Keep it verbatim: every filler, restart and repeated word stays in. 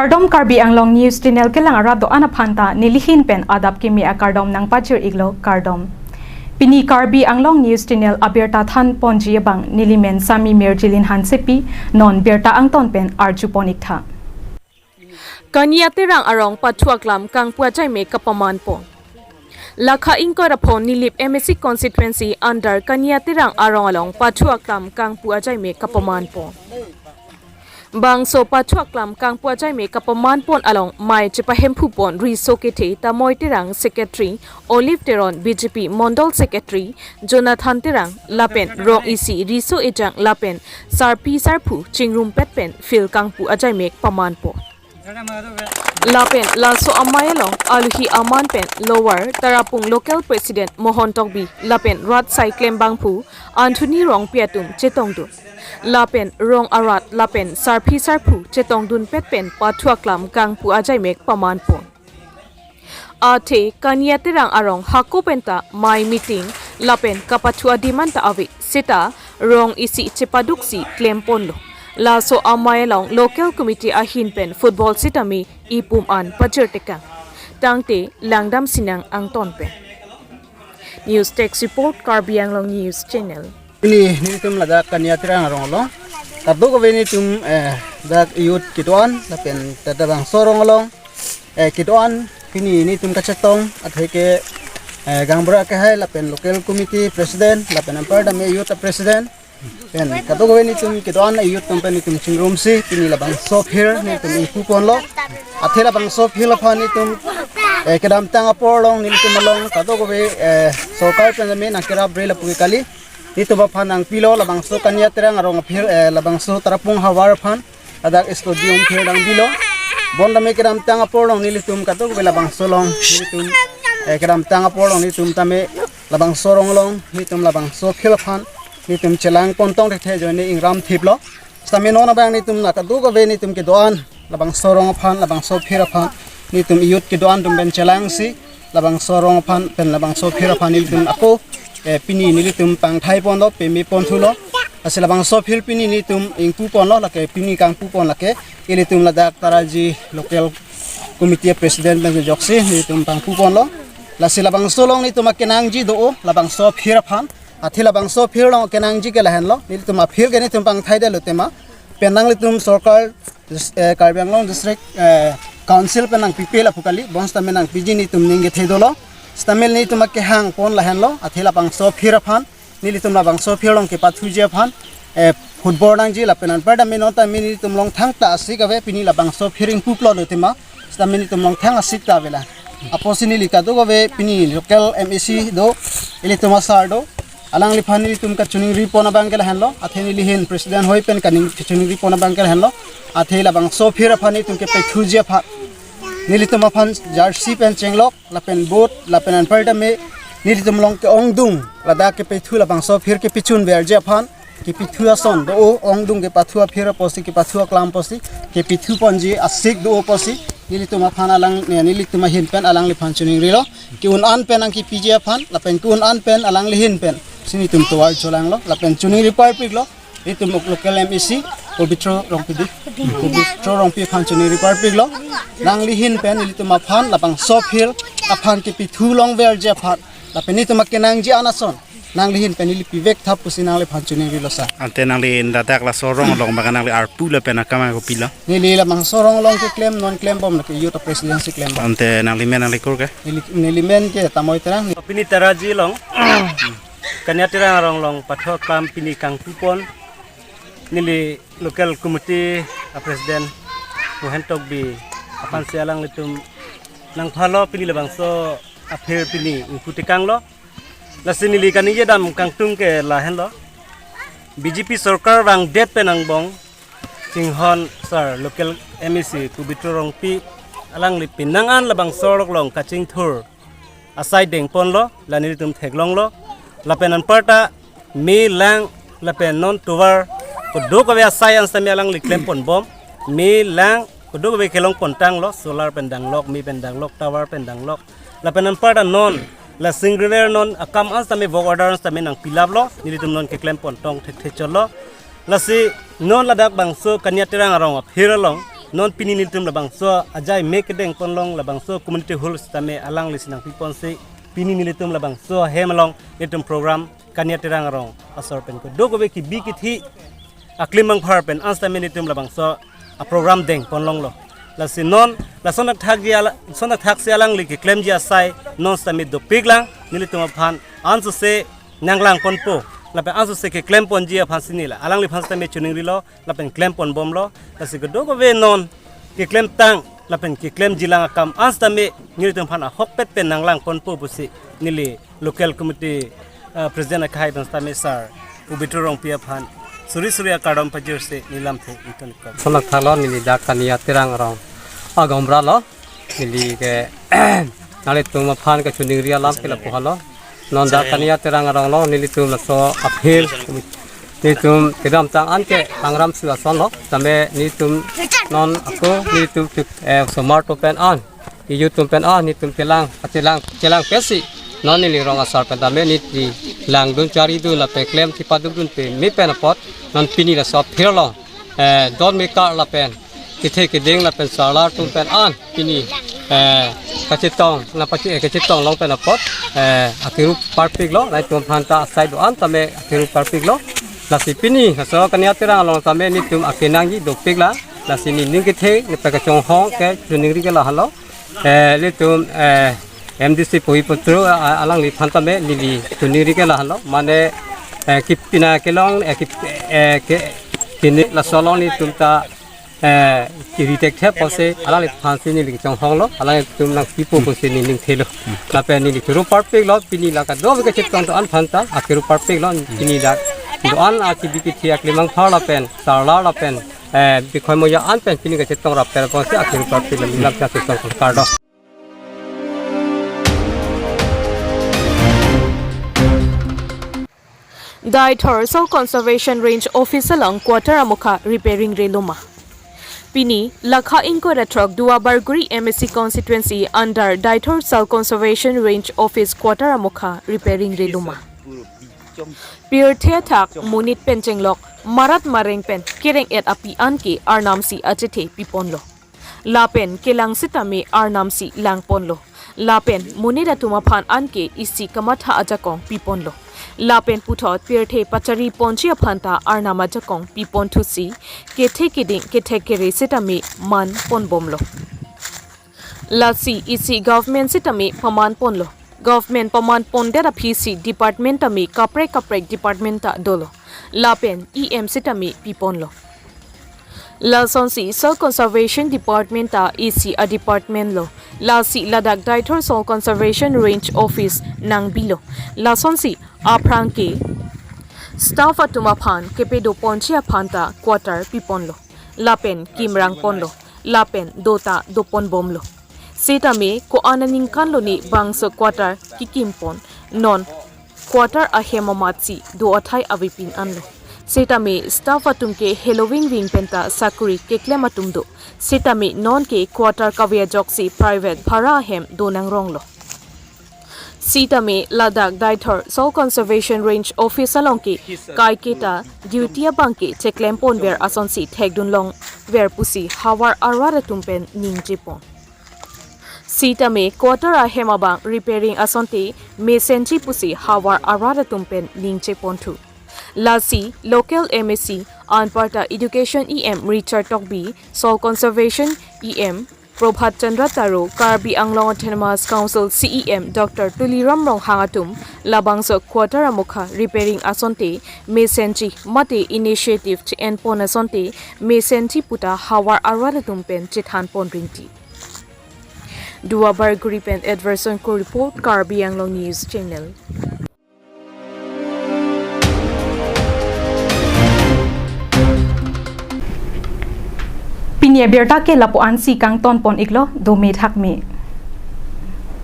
Kardom, Karbi Anglong News Channel kelang arat do-an aphan ta nelihin pen adap kimi akardom nangpajir iklo, kardom. Pini Karbi Anglong News Channel abirta than ponji abang nelimen Sami Mirjilin Hansepi, non birta angton pen arju pon iktha. Kania Terang arong pathu aklam kangpu ajaimek kapaman pon. Lakha ingkoi ra pho Nilip M A C constituency under Kania Terang arong along pathu aklam kangpu ajaimek kapaman pon. Bangso pathu aklam kangpu ajaimek kapaman pon along mei chepahemphu pon riso kethe Tamoi Terang, secretary, Olive Teron, B J P Mondol secretary, Jonathan Terang lapen rong isi riso ejang lapen sarpi sarpo chingrumpet pen field kangpu ajaimek paman pon. Lapen laso amei along aluhi aman pen Lower Tarapung Local President Mohon Tokbi lapen rat asai klembangphu Anthony Rongpi atum chetongdun. Lapen rong arat lapen sarpi sarpo chetongdunpet pen pathu aklam kangpu ajaimek paman pon. Athe Kania Terang arong hako penta mei meeting lapen kapathu adim anta ave seta rong isi chepaduksi klemponlo. Laso amei along local committee ahin pen football sitame ipum an pajirtekang. Tangte langdam sinang angton pen. News Desk Report, Karbi Anglong News Channel. Pini nelitum ladak Kania Terang arong along kadokave nelitum, eh, dak youth kedo-an lapen dak labangso arong along, eh, kedo-an pini nelitum kachetong atheke, eh, gaonbura kehai lapen local committee president lapen anparta me youth president pen kadokave nelitum kedo-an youth atum pen nelitum chingrumsi pini labangso field nelitum ingpu ponlo. Athe labangso field aphan nelitum, eh, kedamtang apor along nelitum along kadokave, eh, sorkar pen me nangkerap re lapu ke kali. Nelitum aphan nangpilo labangso Kania Terang arong a-field, eh, labangso Tarapung havar aphan ladak stadium field nangbilo. Bonta me kedamtang apor along nelitum kadokave labangso along nelitum, eh, kedamtang apor along nelitum tame labangso arong along nelitum labangso field aphan nelitum chelang pontong thekthe ajoine ingram thiplo. Sitame non abang nelitum la kadokave nelitum kedo-an labangso arong aphan labangso field aphan nelitum youth kedo-an atum pen chelangsi labangso arong aphan pen labangso field aphan nelitum ako, eh, pini nelitum pangthai ponlo, peme ponthulo. Lasi labangso field pini nelitum ingpu ponlo, lake pini kangpu pon lake ilitum ladak Taraji local committee president pen joksi nelitum pangpu ponlo. Lasi labangso along nelitum akenangji do-o labangso field aphan. Athe labangso field along akenangji ke lahenlo, nelitum a-field ke nelitum pangthaidetlo tema. Pen nanglitum sorkar, eh, Karbi Anglong District, eh, Council pen nangpipe lapu kali, bonsitame nangpiji nelitum ning kethe dolo. Sitame nelitum akehang pon lahenlo, athe labangso field aphan nelitum labangso field along kepathuji aphan, eh, football nangji lapen anparta me non tame nelitum along thangta asik ave pini labangso field ingpu plotlo tema. Sitame nelitum along thang asik ta avela. Apotsi neli kadokave pini local M A C do, ilitum asar do. Alangliphan nelitum kachiningri pon abang ke lahenlo. Athe nelihin president hoi pen kaning kachiningri pon abang ke lahenlo. Athe labangso field aphan nelitum kepethuji aphan nelitum aphan jersey pen chenglok lapen boot lapen anparta me nelitum along ke-ongdung ladak kepethu labangso field kepechunverji aphan kepethu ason do-o, ongdung kepathu a-field apotsi kepathu aklam apotsi kepethu ponji asik do-o apotsi nelitum aphan alang, ne, nelitum ahin pen alangliphan chiningrilo. Ke-un an pen nangkepiji aphan lapen ke-un an pen alanglihin pen si nelitum tovar cholanglo lapen chiningri parpiklo. Nelitum local M A C Pobitro Rongpi di, Pobitro Rongpi aphan chiningri parpiklo. Nanglihin pen nelitum aphan labangso field aphan kepethu longverji aphan lapen nelitum akenangji an ason nanglihin pen neli pivek tha pusi nangliphan chiningrilo sir. Ante nangli ladak laso arong along bang nangli arpu lapen akam kopilo? Neli labangso arong along keklem non klembom lake youth president si klembom. Ante nangli men nangli kur ke? Neli, neli men ke Tamoi Terang. Pini Taraji along Kania Terang arong along pathu aklam pini kangpu pon neli local committee a-president Mohen Tokbi aphansi alanglitum nangphalo pini labangso a-field pini ingpu tekanglo. Lasi neli kaningje dam kangtung ke lahenlo. B J P sorkar vangdet pen angbong chinghon sir local M A C Pobitro Rongpi alangli penang an labangso arong along kachingthur asai dengponlo, la nelitum theklonglo. Lapen anparta me lang lapen non tovar kadokave asai an sitame alangli klemponbom. Me lang kadokave kelongpontanglo, solar pen danglok, me pen danglok, tower pen danglok. Lapen anparta non la singriver non akam an sitame work order an sitame nangpilaplo, nelitum non keklempontong thekthe chotlo. Lasi non ladak bangso Kania Terang arong a-field along Non pini nelitum labangso ajai me kedeng ponlong labangso community hall sitame alangli si nangpiponsi pini nelitum labangso hem along nelitum program Kania Terang Arong asor pen kedo kove kebi kethe aklim mangphar pen an sitame nelitum labangso a program deng ponlonglo. Lasi non lason athak ji ala, son athak si alangli keklemji asai non sitame dopiklang, nelitum aphan ansose nanglang ponpo lapen ansose keklem ponji aphan si neli alangliphan sitame choningrilo lapen klem ponbomlo. Lasi kedo kove non keklemtang lapen keklemjilang akam an sitame nelitum aphan ahokpet pen nanglang ponpo pusi neli local committee, uh, president akhai pen sitame sir Pabitra Rongpi aphan suri suri akardom pajirsi neli lamthe ingtonikok. Sonak thalo neli dak Kania Terang Arong agomra lo, neli ke nanglitum aphan kachoningri alam ke lapu halo. Non dak Kania Terang Arong lo, nelitum laso aphi nelitum kedamtang an ke pangram su ason lo, tame nelitum non ako nelitum, eh, osomar atum pen an, iyo atum pen an nelitum chelang, chelang, chelang pesi non neli rong asar pen tame neli langdun charidun lapen klem chipadukdun peme pen apot non pini laso aphi lo, eh, don mekar lapen kethe keding lapen sarlar atum pen an pini, eh, kachetong, na pachi, eh, kachetong long pen apot, eh, akiru parpiklo, nelitum aphan ta asai do-an tame akiru parpiklo. Lasi pini laso Kania Terang along tame nelitum akenangji dopiklang. Lasi neli ning kethe, neli pen kachonghong ke choningri ke lahelo. Eh, nelitum, eh, M D C Pabitra, ah, alangliphan tame neli choningri ke lahelo. Mane, eh, kipina kelong, eh, kip, eh, ke, kini laso along nelitum ta, eh, kiri thekthe pusi alangliphan si neli chonghonglo, alanglitum nangpipo pusi neli ning thelo. Lapen neli kiru parpiklo, pini la kedo kachetong do-an aphan ta akiru parpiklo, pini la do-an akibi kethe aklim mangphar lapen sarlar lapen, eh, bikhoi moya an pen pini kachetong rap pen pusi akiru parpiklo, neli lam chetong kardom. Deithor Soil Conservation Range Office along quarter amokha repairing reloma. Pini, lakha ingkoi ra throk Duar Bagori M A C constituency under Deithor Soil Conservation Range Office quarter amokha repairing reloma. Pirthe athak monit pen chenglok, marat mareng pen kereng-et api anke Arnam si achethe piponlo. Lapen kelang sitame Arnam si langponlo. Lapen monit atum aphan anke isi kamatha ajakong piponlo. Lapen puthot pirthe pachari ponji aphan ta Arnam ajakong piponthusi kethe keding kethek kere sitame man ponbomlo. Lasi isi government sitame paman ponlo. Government paman pondet aphi si department tame kaprek kaprek department ta dolo. Lapen E M sitame piponlo. Lasonsi Soil Conservation Department ta isi a department lo. Lasi ladak Deithor Soil Conservation Range Office nangbilo. Lasonsi aphrang ke staff atum aphan kepedo ponji aphan ta quarter piponlo. Lapen kimrang ponlo. Lapen do ta doponbomlo. Sitame ko-an aningkan lone bangso quarter kikim pon. Non quarter ahem amatsi do athai avepin anlo. Sitame staff atum ke heloving ving penta sakuri keklem atum do. Sitame non ke quarter kave ajoksi private bhara ahem do nangronglo. Sitame ladak Deithor Soil Conservation Range Office along ke kaiketa duty abang ke cheklem ponver asonsi thekdun longver pusi havar arat atum pen ningje pon. Sitame quarter ahem abang repairing asonte mesenji pusi havar arat atum pen ningje ponthu. Lasi local M A C anparta Education E M Richard Tokbi, Soil Conservation E M Prabhat Chandra Taro, Karbi Anglong Autonomous Council C E M Doctor Tuliram Ronghang atum labangso quarter amokha repairing asonte mesenji mate initiative che-en pon asonte mesenji puta havar arat atum pen chethan pon rinti. Duar Bagori pen Edverson Kro report, Karbi Anglong News Channel. Pini abirta ke lapu-ansi kangton pon iklo, dome thakme.